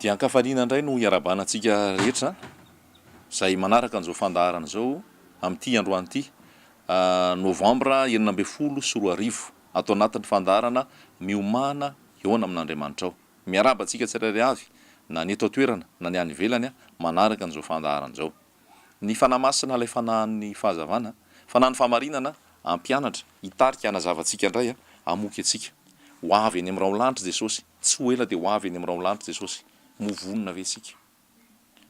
Dia an-kafaliana indray no iarahabana antsika rehetra izay manaraka an'izao fandaharana izao amin'ity androany ity, novambra 2016, ato anatin'ny fandaharana Miomàna hihaona amin'Andriamanitrao. Miarahaba antsika tsirairay avy na ny eto an-toerana na ny any ivelany manaraka an'izao fandaharana izao. Ny Fanahy Masina ilay Fanahin'ny fahazavana, Fanahin'ny fahamarinana, hampianatra, hitarika, hanazava antsika indray, hamoky antsika. Ho avy eny amin'ny rahon-lanitra Jesosy, tsy ho ela dia ho avy eny amin'ny rahon-lanitra Jesosy. Moa vonona ve isika?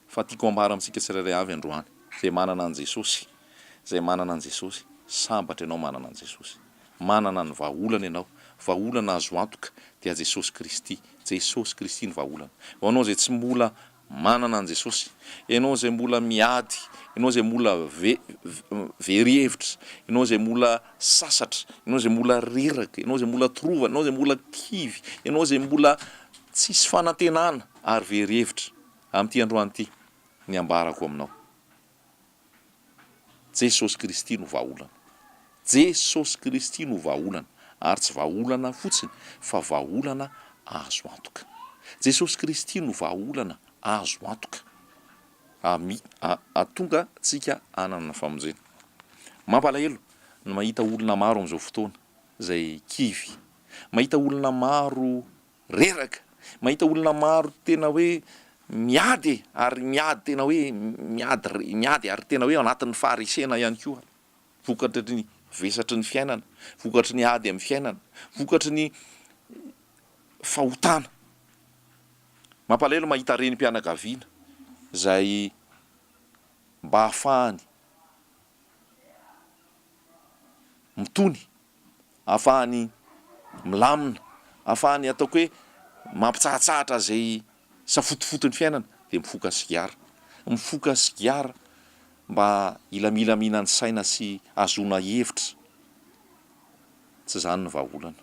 Fa tiako hambara amintsika tsirairay avy androany, izay manana an'i Jesosy, izay manana an'i Jesosy, sambatra ianao manana an'i Jesosy. Manana ny vahaolana ianao, vahaolana azo antoka dia Jesosy Kristy, Jesosy Kristy no vahaolana. Ho anao izay tsy mbola Manana an'i Jesosy. Ianao izay mbola miady, ianao izay mbola very hevitra, ianao izay mbola sasatra, ianao izay mbola reraka, ianao izay mbola torovana, ianao izay mbola kivy, ianao izay mbola tsisy fanantenana ary very hevitra, amin'ity androany ity, ny ambarako aminao. Jesosy Kristy no vahaolana. Jesosy Kristy no vahaolana, ary tsy vahaolana fotsiny fa vahaolana azo antoka. Jesosy Kristy no vahaolana azo antoka hahatonga antsika hanana famonjena. Mampalahelo ny mahita olona maro amin'izao fotoana izay kivy, mahita olona maro Reraka. Mahita olona maro tena hoe miady e, ary miady tena hoe miady miady ary tena hoe ao anatin'ny faharesena ihany koa. Vokatry ny vesatry ny fiainana, vokatry ny ady amin'ny fiainana, vokatry ny fahotana. Mampalahelo mahita renim-pianakaviana izay mba ahafahany mitony ahafahany milamina, ahafahany ataoko hoe mampitsahatsahatra izay safotofoton'ny fiainana dia mifoka sigara. Mifoka sigara mba hilamilaminan'ny saina sy hahazoana hevitra. Tsy izany ny vahaolana.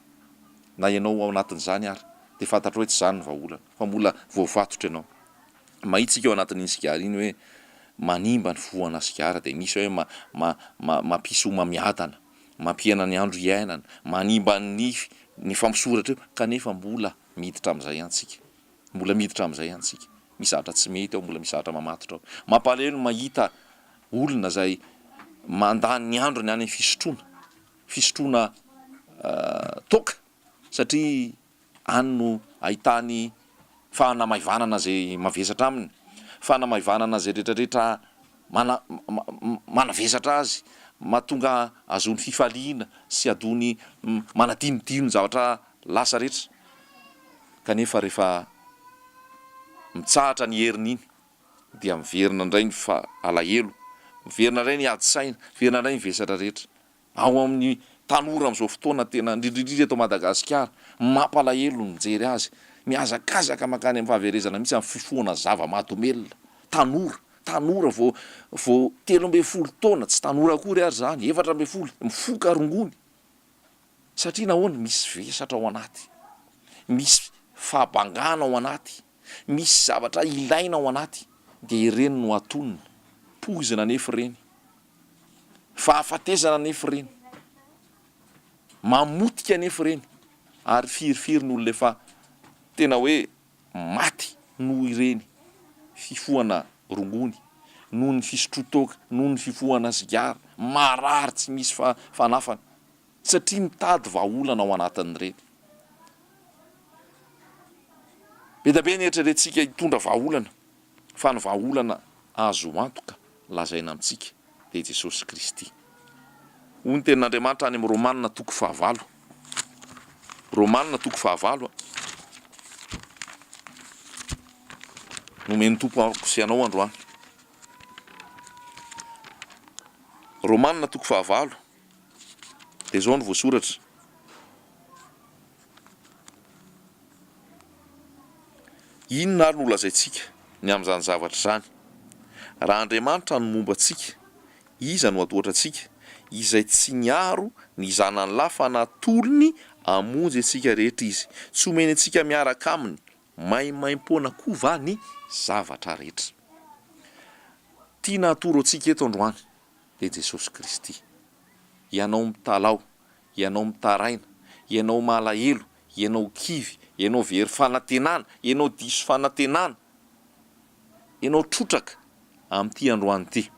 Na ianao ao anatin'izany ary dia fantatrao hoe tsy izany ny vahaolana fa mbola voafatotra ianao. Mahita isika ao anatin'iny sigara iny hoe manimba ny fifohana sigara dia misy hoe mampisy homamiadana. mampihena ny andro iainana, manimba ny nify, ny fampisoratra io, kanefa mbola miditra amin'izay ihany tsika, mbola miditra amin'izay ihany tsika, misy zavatra tsy mety ao, mbola misy zavatra mamatotra ao. Mampalahelo ny mahita olona izay mandany ny androny any amin'ny fisotroana, fisotroana toaka, satria Any no ahitany fanamaivanana izay mavesatra aminy, fanamaivanana izay rehetrarehetra mana manavesatra azy, mahatonga ahazoany fifaliana sy ahadoany manadinodino ny zavatra lasa rehetra. Kanefa rehefa mitsahatra ny heriny iny dia miverina indray ny alahelo, miverina indray ny ady saina, miverina indray ny vesatra rehetra. Ao amin'ny tanora amin'izao fotoana tena indrindra indrindra eto Madagasikara, mampalahelo ny mijery azy, mihazakazaka mankany amin'ny fahaverezana mihitsy amin'ny fifohana zava-mahadomelina. Tanora, tanora vao vao 13 taona, tsy tanora akory ary izany, 14, mifoka rongony. Satria nahoana? Misy vesatra ao anaty, misy fahabangana ao anaty, misy zavatra ilaina ao anaty, dia ireny no atonina. Poizina anefa ireny. Fahafatesana anefa ireny. Mamotika anefa ireny. Ary firifiry ny olona efa tena hoe maty noho ireny fifohana rongony, noho ny fisotroan-toaka, noho ny fifohana sigara, marary tsy misy fanafany. Satria mitady vahaolana ao anatin'ireny. Be dia be ny eritreretintsika hitondra vahaolana. Fa ny vahaolana azo antoka lazaina amintsika dia Jesosy Kristy. Hoy ny Tenin'Andriamanitra any amin'ny Romana toko fahavalo. Romana toko fahavalo. Nomen'ny Tompo ahy sy anao androany. Romana toko fahavalo. Dia izao no voasoratra. Inona ary no holazaintsika ny amin'izany zavatra izany? Raha Andriamanitra no momba antsika, iza no hatohatra antsika? Izay tsy niaro ny Zanany lahy fa natolony hamonjy antsika rehetra Izy, tsy homeny antsika miaraka Aminy maimaimpoana koa va ny zavatra rehetra? Tiana hatoro antsika eto androany dia Jesosy Kristy. Ianao mitalaho, ianao mitaraina, ianao malahelo, ianao kivy, Ianao very fanantenana, ianao diso fanantenana, ianao trotraka amin'ity androany ity,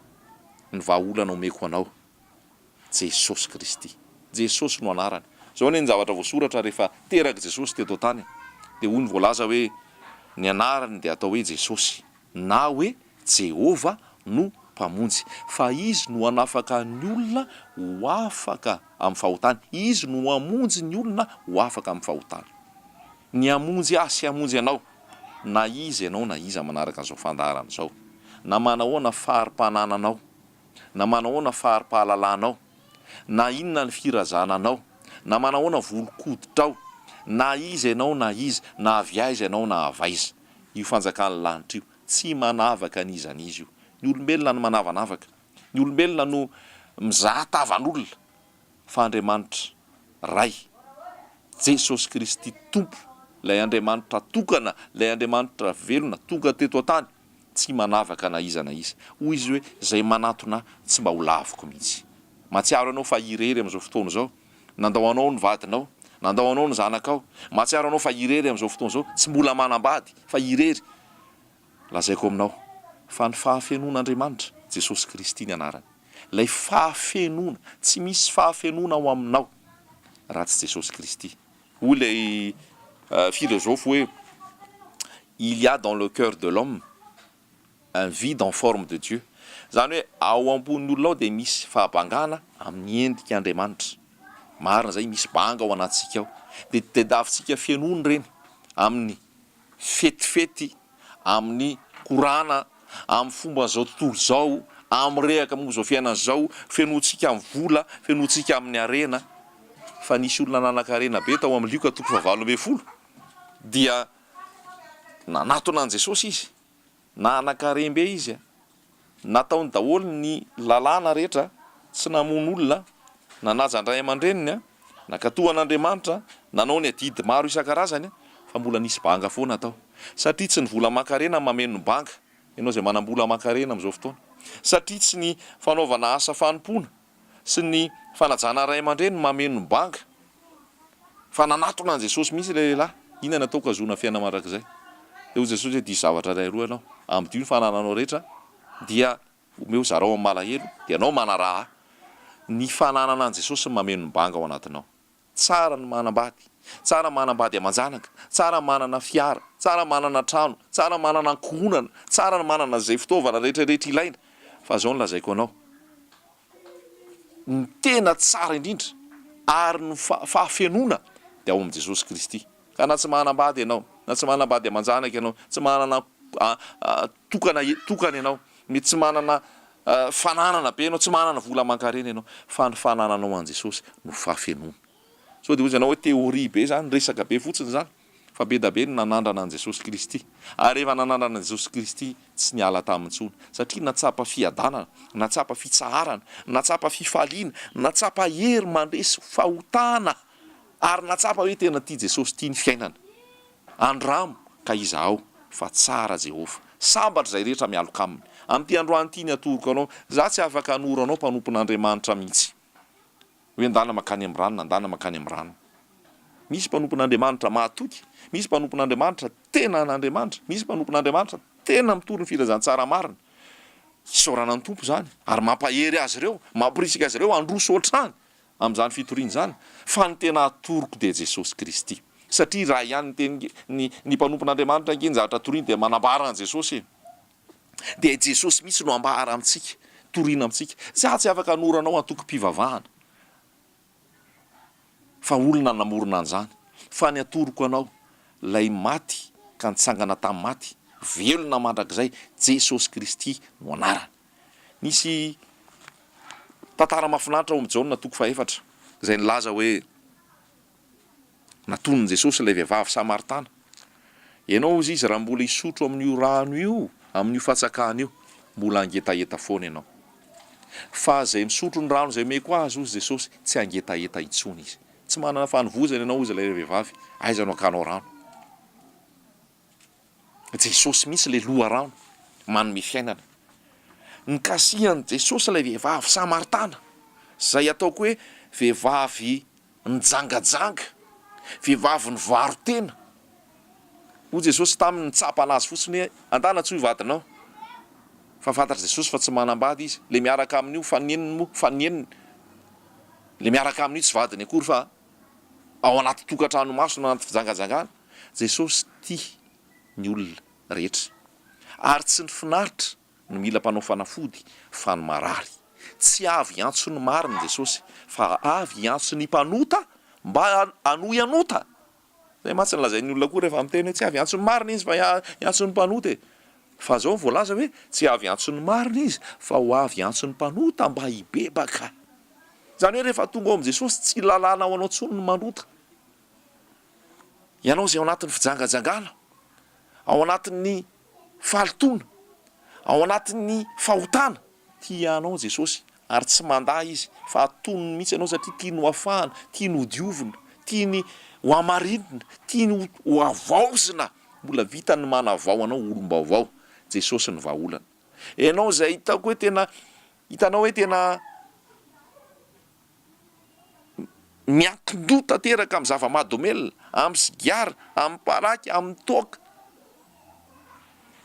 ny vahaolana omeko anao, Jesosy Kristy. Jesosy no anarany. Izao anie ny zavatra voasoratra rehefa terak'i Jesosy teto an-tany dia hoy ny voalaza hoe ny anarany dia atao hoe Jesosy na hoe Jehovah no Mpamonjy fa Izy no hanafaka ny olona ho afaka amin'ny fahotany. Izy no hamonjy ny olona ho afaka amin'ny fahotany. Ny hamonjy ahy sy hamonjy anao na iza ianao na iza manaraka an'izao fandaharana izao na manahoana fari-panananao na manahoana fari-pahalalanao, na inona ny firazananao, na manahoana volon-koditrao, na iza ianao na iza, na avy aiza ianao na avy aiza. Io fanjakan'ny lanitra io, tsy manavaka an'iza n'iza io. Ny olombelona no manavanavaka. Ny olombelona no mizaha tavan'olona. Fa Andriamanitra Ray, Jesosy Kristy Tompo, ilay Andriamanitra tokana, ilay Andriamanitra velona, tonga teto an-tany, tsy manavaka na iza na iza. Hoy Izy hoe, Izay manatona Ahy, tsy mba ho laviko mihitsy. Mahatsiaro ianao fa irery amin'izao fotoana izao? Nandao anao ny vadinao, nandao anao ny zanakao. Mahatsiaro ianao fa irery amin'izao fotoana izao? Tsy mbola manambady, fa irery. Lazaiko aminao, fa ny fahafenoan'Andriamanitra, Jesosy Kristy ny anarany. Ilay fahafenoana, tsy misy fahafenoana ao aminao raha tsy Jesosy Kristy. Hoy ilay philosophe hoe, Il y a dans le cœur de l'homme un vide en forme de Dieu. Izany hoe ao am-pon'ny olona ao dia misy fahabangana amin'ny endrik'Andriamanitra. Marina izay, misy banga ao anatintsika ao. Dia tadiavintsika fenoina ireny amin'ny fetifety, amin'ny korana, amin'ny fomban'izao tontolo izao, amin'ny rehaka momba izao fiainana izao, fenointsika amin'ny vola, fenointsika amin'ny harena. Fa nisy olona nanan-karena be tao amin'ny Lioka toko fahavalo ambinifolo, dia nanatona an'i Jesosy izy. Nanan-karem-be izy. Nataony daholo ny lalàna rehetra, tsy namono olona, nanaja ny ray aman-dreniny, nankatò an'Andriamanitra, nanao ny adidy maro isan-karazany, fa mbola nisy banga foana tao. Satria tsy ny vola aman-karena no mameno ny banga, ianao izay manam-bola aman-karena amin'izao fotoana. Satria tsy ny fanaovana asa fanompoana sy ny fanajana ray aman-dreny no mameno ny banga, fa nanatona an'i Jesosy mihitsy ilay lehilahy. Inona no ataoko hahazoana fiainana mandrakizay? Dia hoy Jesosy hoe, Diso zavatra iray roa ianao. Ambodio ny fanananao rehetra, dia omeo zarao amin'ny malahelo, dia ianao manaraha ahy. Ny fananana an'i Jesosy no mameno ny banga ao anatinao. Tsara ny manambady, tsara manambady aman-janaka, tsara manana fiara, tsara manana trano, tsara manana ankohonana, tsara ny manana izay fitaovana rehetra rehetra ilaina. Fa izao no lazaiko anao, ny tena tsara indrindra ary ny fahafenoana dia ao amin'i Jesosy Kristy. Ka na tsy manambady ianao, na tsy manambady aman-janaka ianao, tsy manana tokana tokana ianao, mety tsy manana fananana be ianao, tsy manana vola aman-karena ianao, fa ny fanananao an'i Jesosy no fahafenoana. Sao dia hoy ianao hoe théorie be izany, resaka be fotsiny izany. Fa be da be ny nanandrana an'i Jesosy Kristy. Ary rehefa nanandrana an'i Jesosy Kristy, tsy niala taminy intsony. Satria nahatsapa fiadanana, nahatsapa fitsaharana, nahatsapa fifaliana, nahatsapa hery mandresy fahotana, ary nahatsapa hoe tena tia Jesosy, tia ny fiainana. Andramo ka izahao fa tsara Jehovah. Sambatra izay rehetra mialoka aminy. Amin'ity androany ity ny atoroko anao, izaho tsy afaka hanoro anao mpanompon'Andriamanitra mihitsy. Hoe ndana mankany amin'ny rano na ndana mankany amin'ny rano. Misy mpanompon'Andriamanitra mahatoky, misy mpanompon'Andriamanitra tena an'Andriamanitra, misy mpanompon'Andriamanitra tena mitory ny filazantsara marina. Isaorana ny Tompo izany ary mampahery azy ireo, mamporisika azy ireo handroso hatrany amin'izany fitoriana izany. Fa ny tena atoroko dia Jesosy Kristy. Satria raha ihany ny teny ny ny mpanompon'Andriamanitra ange ny zavatra toriny dia manambara an'i Jesosy e. Dia Jesosy mihitsy no ambara amintsika, torina amintsika. Za tsy afaka hanoro anao antokom-pivavahana fa olona namorona an'izany. Fa ny atoroko anao, ilay maty ka nitsangana tamin'ny maty, velona mandrakizay, Jesosy Kristy no anarany. Nisy tantara mahafinaritra ao amin'ny Jaona toko fahefatra izay nilaza hoe, Natonin'i Jesosy ilay vehivavy samaritana. Ianao, hozy izy, raha mbola hisotro amin'io rano io, amin'io fatsakana io, mbola hangetaheta foana ianao. Fa izay misotro ny rano izay omeko azy, hozy Jesosy, tsy hangetaheta intsony izy. Tsy manana fanovozana ianao, hozy ilay vehivavy, aiza no hakanao rano? Jesosy mihitsy ilay loharano manome fiainana. Nikasihan'i Jesosy ilay vehivavy samaritana, izay ataoko hoe vehivavy nijangajanga, vehivavy nivaro-tena. Hoy Jesosy taminy nitsapa anazy fotsiny hoe, Andana antsoy vadinao. Fa fantatr'i Jesosy fa tsy manambady izy. Le miaraka aminy io, fanineniny moa? Fanineniny? Le miaraka aminy io tsy vadiny akory fa ao anaty tokantrano maso na anaty fijangajangana. Jesosy tia ny olona rehetra. Ary tsy ny finaritra no mila mpanao fanafody fa ny marary. Tsy avy hiantso ny marina Jesosy fa avy hiantso ny mpanota mba hanohy hanota. Zay mantsy no lazain'ny olona koa rehefa miteny hoe tsy avy hiantso ny marina izy fa hiantso ny mpanota e. Fa zao no voalaza hoe tsy avy hiantso ny marina izy fa ho avy hiantso ny mpanota mba hibebaka. Izany hoe rehefa tonga ao amin'i Jesosy tsy lalàna ho anao intsony ny manota. Ianao izay ao anatin'ny fijangajangana, ao anatin'ny fahalotoana, ao anatin'ny fahotana, Tia anao Jesosy ary tsy mandà Izy fa atonony mihitsy ianao satria tiany ho afahana, tiany ho diovina, tiany ho hamarinina, tiany ho havaozina. Mbola vitany ny manavao anao ho olom-baovao. Jesosy no vahaolana. Ianao izay hitako hoe tena, hitanao hoe tena. Miankin-doha tanteraka amin'ny zava-mahadomelina, amin'ny sigara, amin'ny paraky, amin'ny toaka.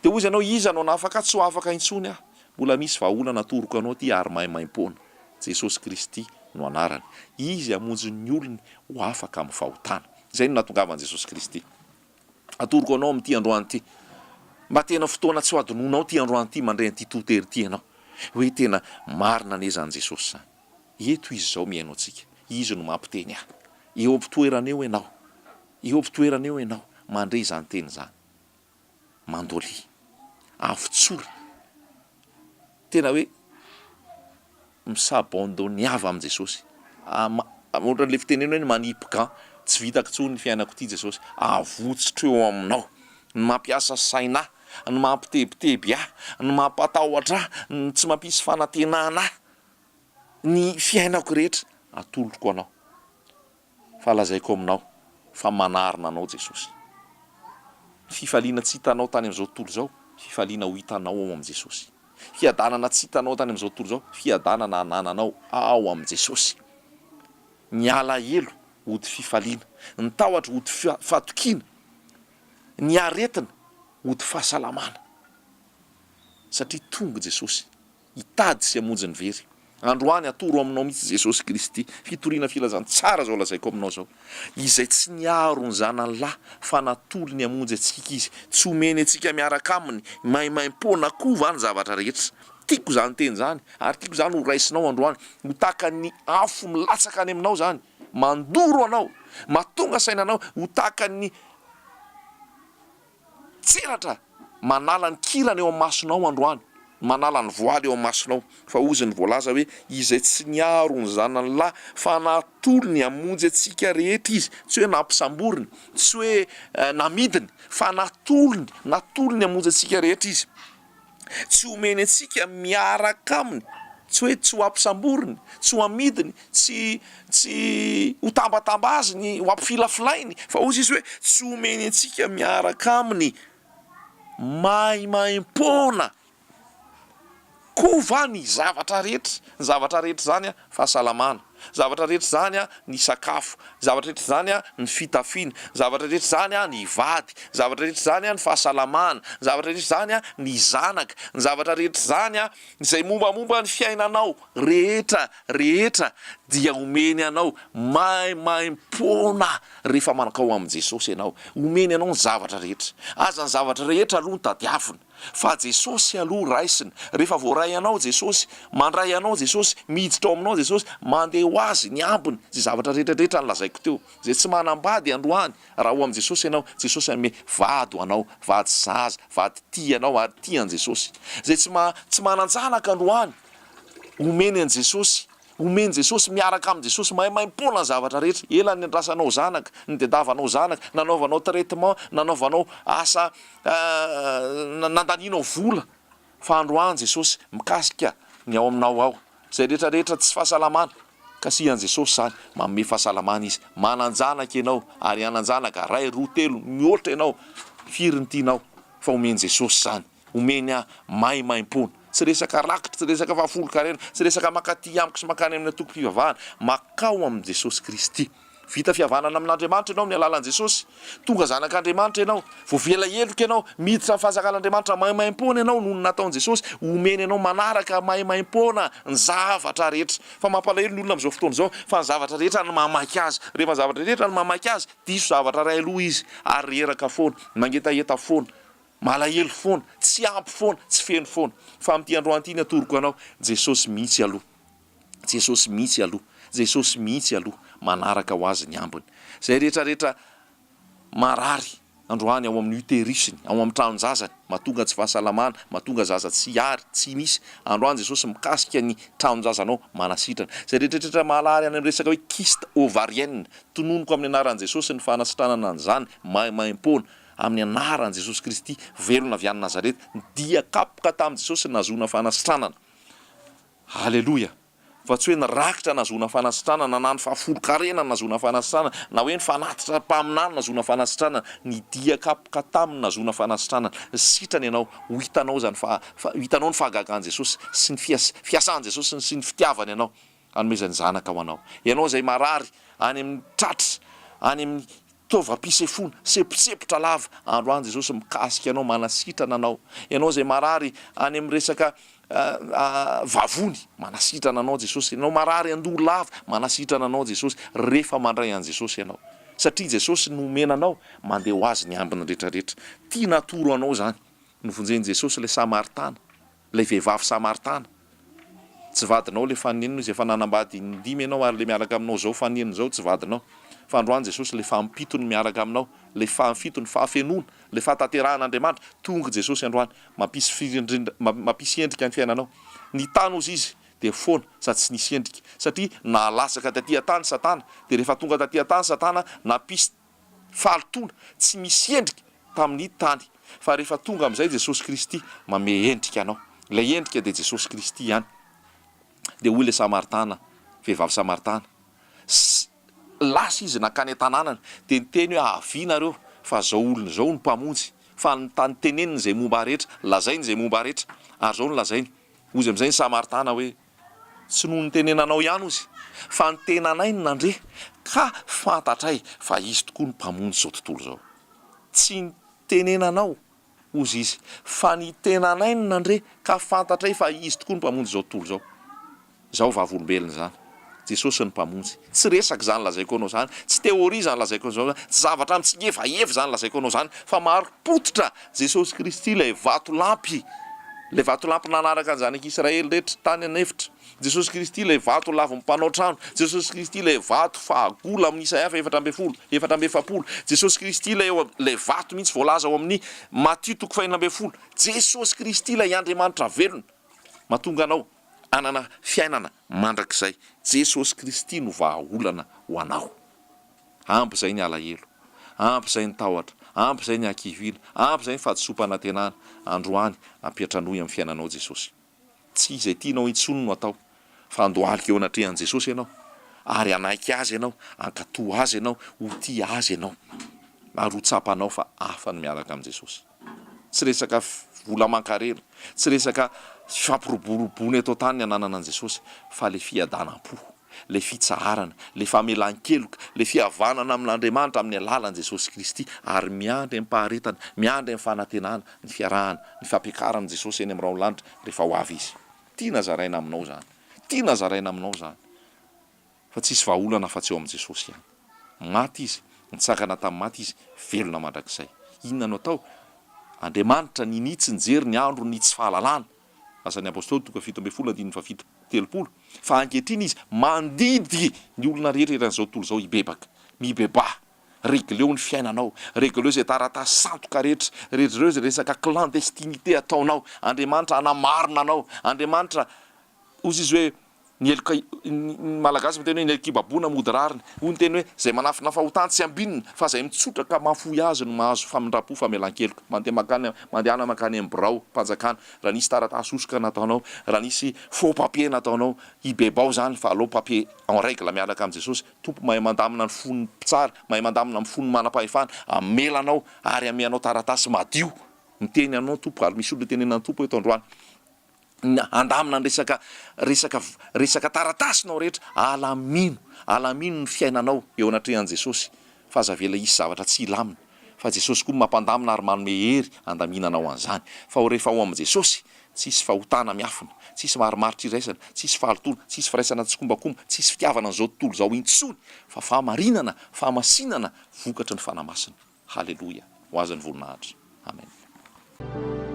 Dia hoy izy anao, iza no hanafaka ahy? Tsy ho afaka intsony aho. Mbola misy vahaolana atoroko anao aty ary maimaimpoana. Jesosy Kristy no anarany. Izy hamonjy ny olony ho afaka amin'ny fahotana. Izay no nahatongavan'i Jesosy Kristy. Atoroko anao amin'ity androany ity. Mba tena fotoana tsy ho adinoinao ity androany ity mandre an'ity toriteny ity ianao. Hoe tena marina anie izany Jesosy izany. Eto Izy izao mihaino antsika. Izy no mampiteny ahy. Eo am-pitoerana eo ianao. Eo am-pitoerana eo ianao, mandre izany teny izany. Mandolia. Avotsory. Tena hoe mi-s'abandonniava amin'i Jesosy. Ohatran'ilay fitenena hoe manipy gant. Tsy vitako intsony ny fiainako ity Jesosy. Avotsotro eo aminao. Ny mampiasa saina ahy, ny mampitebiteby ahy, ny mampatahotra ahy, ny tsy mampisy fanantenana ahy. Ny fiainako rehetra atolotro anao. Fa lazaiko aminao fa manarina anao Jesosy. Ny fifaliana tsy hitanao tany amin'izao tontolo izao, fifaliana ho hitanao ao amin'i Jesosy. Fiadanana tsy hitanao tany amin'izao tontolo izao, fiadanana anananao ao amin'i Jesosy. Ny alahelo hody fifaliana, ny tahotra hody fatokiana, ny aretina hody fahasalamana. Satria tonga Jesosy. Hitady sy hamonjy ny very. Androany atoro aminao mihitsy Jesosy Kristy. Fitoriana filazantsara izao lazaiko aminao izao. Izay tsy niaro ny zanany lahy fa natolony hamonjy antsika Izy. Tsy omeny antsika miaraka Aminy maimaimpoana koa va ny zavatra rehetra? Tiako izany teny izany ary tiako izany ho raisinao androany. Ho tahaka ny afo milatsaka any aminao izany. Mandoro anao. Mahatonga saina anao ho tahaka ny. Tselatra manala ny kirana eo amin'ny masonao androany, manala ny voaly eo amin'ny masonao, fa hozy ny voalaza hoe, izay tsy niaro ny zanany lahy fa natolony hamonjy antsika rehetra izy, tsy hoe nampisamboriny, tsy hoe namidiny, fa natolony, natolony hamonjy antsika rehetra izy. Tsy omeny antsika miaraka aminy, tsy hoe tsy ho ampisamboriny, tsy ho amidiny, tsy tsy ho tambatambaziny, ho ampifilafilainy, fa hozy izy hoe tsy omeny antsika miaraka aminy maimaimpoana koa va ny zavatra rehetra, ny zavatra rehetra izany fahasalamana, zavatra rehetra izany ny sakafo, zavatra rehetra izany ny fitafiana, zavatra rehetra izany ny vady, zavatra rehetra izany ny fahasalamana, zavatra rehetra izany ny zanaka, ny zavatra rehetra izany izay mombamomba ny fiainanao rehetra rehetra dia omeny anao maimaimpoana rehefa mankao amin'i Jesosy ianao, omeny anao ny zavatra rehetra, aza ny zavatra rehetra aloha no tadiavina. Fa Jesosy aloha raisina. Rehefa voaray anao Jesosy, mandray anao Jesosy, miditra ao aminao Jesosy, mandeha ho azy ny ambiny, izay zavatra rehetra rehetra nolazaiko teo. Izay tsy manambady androany, raha ao amin'i Jesosy ianao, Jesosy hanome vady ho anao, vady sahaza, vady tia anao ary tia an'i Jesosy. Izay tsy ma, tsy manan-janaka androany, omeny an'i Jesosy, omen'i Jesosy, miaraka amin'i Jesosy, maimaimpoana ny zavatra rehetra. Ela niandrasanao zanaka, nitadiavanao zanaka, nanaovanao traitement, nanaovanao asa nandanianao vola fa androany Jesosy mikasika ny ao aminao ao izay rehetra rehetra tsy fahasalamana kasihan'i Jesosy izany manome fahasalamana izy manan-janaka ianao ary hanan-janaka ray roa telo mihoatra ianao firy ny tianao fa omen'i Jesosy izany omeny ahy maimaimpoana tsy resaka rakitra tsy resaka fahafolonkarena tsy resaka mankaty amiko sy mankany amin'ny antokom-pivavahana makao amin'i Jesosy Kristy. Vita fihavanana amin'Andriamanitra ianao amin'ny alalan'i Jesosy. Tonga zanak'Andriamanitra ianao. Voavela heloka ianao. Miditra amin'ny fanjakan'Andriamanitra maimaimpoana ianao noho ny nataon'i Jesosy. Omeny anao manaraka maimaimpoana ny zavatra rehetra. Fa mampalahelo ny olona amin'izao fotoana izao fa ny zavatra rehetra no mamaika azy. Rehefa ny zavatra rehetra no mamaika azy, diso zavatra iray aloha izy ary reraka foana, mangetaheta foana, malahelo foana, tsy ampy foana, tsy feno foana. Fa amin'ity androany ity ny atoroko anao, Jesosy mihitsy aloha. Jesosy mihitsy aloha, Jesosy mihitsy aloha, manaraka ho azy ny ambiny. Izay rehetra rehetra marary androany ao amin'ny utérus-ny, ao amin'ny tranon-jazany, mahatonga tsy fahasalamana, mahatonga zaza tsy hiary, tsy misy, androany Jesosy mikasika ny tranon-jazanao, manasitrana. Izay rehetra rehetra marary any amin'ny resaka hoe kyste ovarienne, tononiko amin'ny anaran'i Jesosy ny fanasitranana an'izany, maimaimpoana, amin'ny anaran'i Jesosy Kristy, velona avy any Nazareta, dia kapoka tamin'i Jesosy nahazoana fanasitranana. Aleloia! Fa tsy hoe ny rakitra nahazoana fanasitranana, na ny fahafolon-karena nahazoana fanasitranana, na hoe ny fanatitra mpaminany nahazoana fanasitranana, ny dia kapoka taminy nahazoana fanasitranana. Sitrana ianao, ho hitanao izany fa, fa, ho hitanao ny fahagagan'i Jesosy sy ny fias, fiasan'i Jesosy sy ny fitiavany anao, hanomezany zanaka ho anao. Ianao izay marary any amin'ny tratra, any amin'ny Taovam-pisefoana, semposempotra lava, androany Jesosy mikasika anao, manasitrana anao. Ianao izay marary any amin'ny resaka vavony, manasitrana anao Jesosy. Ianao marary an-doha lava, manasitrana anao Jesosy, rehefa mandray an'i Jesosy ianao. Satria Jesosy no omena anao, mandeha ho azy ny ambiny rehetrarehetra. Tiana atoro anao izany. Novonjen'i Jesosy ilay Samaritana. Ilay vehivavy samaritana. Tsy vadinao ilay faninona izy, efa nanambady indimy ianao ary ilay miaraka aminao izao faninona izao tsy vadinao. Fa androany Jesosy ilay fahampitony miaraka aminao, ilay fahafito, ny fahafenoana, ilay fahatanterahan'Andriamanitra. Tonga Jesosy androany, mampisy firindrindra, mampisy endrika ny fiainanao. Ny tany hozy izy dia foana sady tsy nisy endrika. Satria nahalatsaka taty an-tany Satana, dia rehefa tonga taty an-tany Satana nampisy fahalotoana tsy misy endrika tamin'ny tany. Fa rehefa tonga amin'izay Jesosy Kristy manome endrika anao. Ilay endrika dia Jesosy Kristy ihany. Dia hoy ilay Samaritana, vehivavy Samaritana, s, lasa izy nankany an-tanànany, dia niteny hoe, Avia nareo, fa izao olona izao no Mpamonjy. Fa ny teneniny izay momba ahy rehetra, lazainy izay momba ahy rehetra. Ary izao no lazainy, hozy amin'izay ny Samaritana hoe, Tsy noho ny tenenanao ihany hozy, fa ny tenanay no nandre, ka fantatray fa Izy tokoa no Mpamonjy izao tontolo izao. Tsy ny tenenanao, hozy izy, fa ny tenanay no nandre, ka fantatray fa Izy tokoa no Mpamonjy izao tontolo izao. Izaho vavolombelona izany. Jesosy no Mpamonjy. Tsy resaka izany lazaiko anao izany, tsy théorie izany lazaiko anao izany, tsy zavatra mitsingevaheva izany lazaiko anao izany, fa marim-pototra Jesosy Kristy ilay vatolampy, ilay vatolampy nanaraka ny zanak'Israely rehetra tany an'efitra, Jesosy Kristy ilay vato lavin'ny mpanao trano, Jesosy Kristy ilay vato fahagola amin'ny Isaia faha 14, 44, Jesosy Kristy ilay eo ilay vato mihitsy voalaza ao amin'ny Matio toko faha 16, Jesosy Kristy ilay Andriamanitra velona mahatonga anao hanana fiainana mandrakizay. Jesosy Kristy no vahaolana ho anao. Ampy izay ny alahelo, ampy izay ny tahotra, ampy izay ny hakiviana, ampy izay ny fahadisoam-panantenana. Androany, ampiantranoy amin'ny fiainanao Jesosy. Tsy izay tianao intsony no atao, fa handohalika eo anatrehan'i Jesosy ianao, ary hanaiky Azy ianao, hankatò Azy ianao, ho tia Azy ianao, ary ho tsapanao fa hafa ny miaraka amin'i Jesosy. Tsy resaka vola aman-karena, tsy resaka fampiroboroboana eto an-tany ny ananana an'i Jesosy, fa ilay fiadanam-po. ilay fitsaharana, ilay famelan-keloka, ilay fihavanana amin'Andriamanitra amin'ny alalan'i Jesosy Kristy, ary miandry amim-paharetana, miandry amin'ny fanantenana ny fiarahana, ny fampiakaran'i Jesosy eny amin'ny rahon'ny lanitra rehefa ho avy Izy. Tiana zaraina aminao izany. Tiana zaraina aminao izany. Fa tsisy vahaolana afa-tsy eo amin'i Jesosy ihany. Maty Izy, nitsangana tamin'ny maty Izy, velona mandrakizay. Inona no atao? Andriamanitra ninia tsy nijery ny andro ny tsy fahalalana. Asan'ny Apostoly toko 17 andininy faha-37, fa ankehitriny izy mandidy ny olona rehetra eran'izao tontolo izao hibebaka. Mibebaha. Regleo ny fiainanao. Regleo izay taratasy sandoka rehetra. Regleo izay resaka clandestinité ataonao. Andriamanitra hanamarina anao. Andriamanitra, hozy izy hoe, Ny heloka, ny Malagasy miteny hoe ny helokibaboana mody rariny. Hoy ny teny hoe, izay manafina fahotana tsy ambinina, fa izay mitsotra ka mahafoy azy no mahazo famindram-po famelan-keloka. Mandeha mankany, mandehana mankany amin'ny birao mpanjakana, raha nisy taratasy hosoka nataonao, raha nisy faux papier nataonao, hibebao izany fa aleo papier en règle miaraka amin'i Jesosy. Tompo mahay mandamina ny fon'ny mpitsara, mahay mandamina ny fon'ny manam-pahefana, hamela anao ary hameanao taratasy madio. Miteny anao Tompo, ary misy olona itenenan'ny Tompo eto androany. Handamina ny resaka resaka resaka taratasinao rehetra, alamino, alamino ny fiainanao eo anatrehan'i Jesosy fa aza avela hisy zavatra tsy hilamina fa Jesosy koa mampandamina ary manome hery handaminanao an'izany fa rehefa ao amin'i Jesosy tsisy fahotana miafina, tsisy marimaritra iraisana, tsisy fahalotoana, tsisy firaisana tsikombakomba, tsisy fitiavana an'izao tontolo izao intsony fa fahamarinana, fahamasinana vokatry ny Fanahy Masina. Haleloia! Ho Azy ny voninahitra. Amen.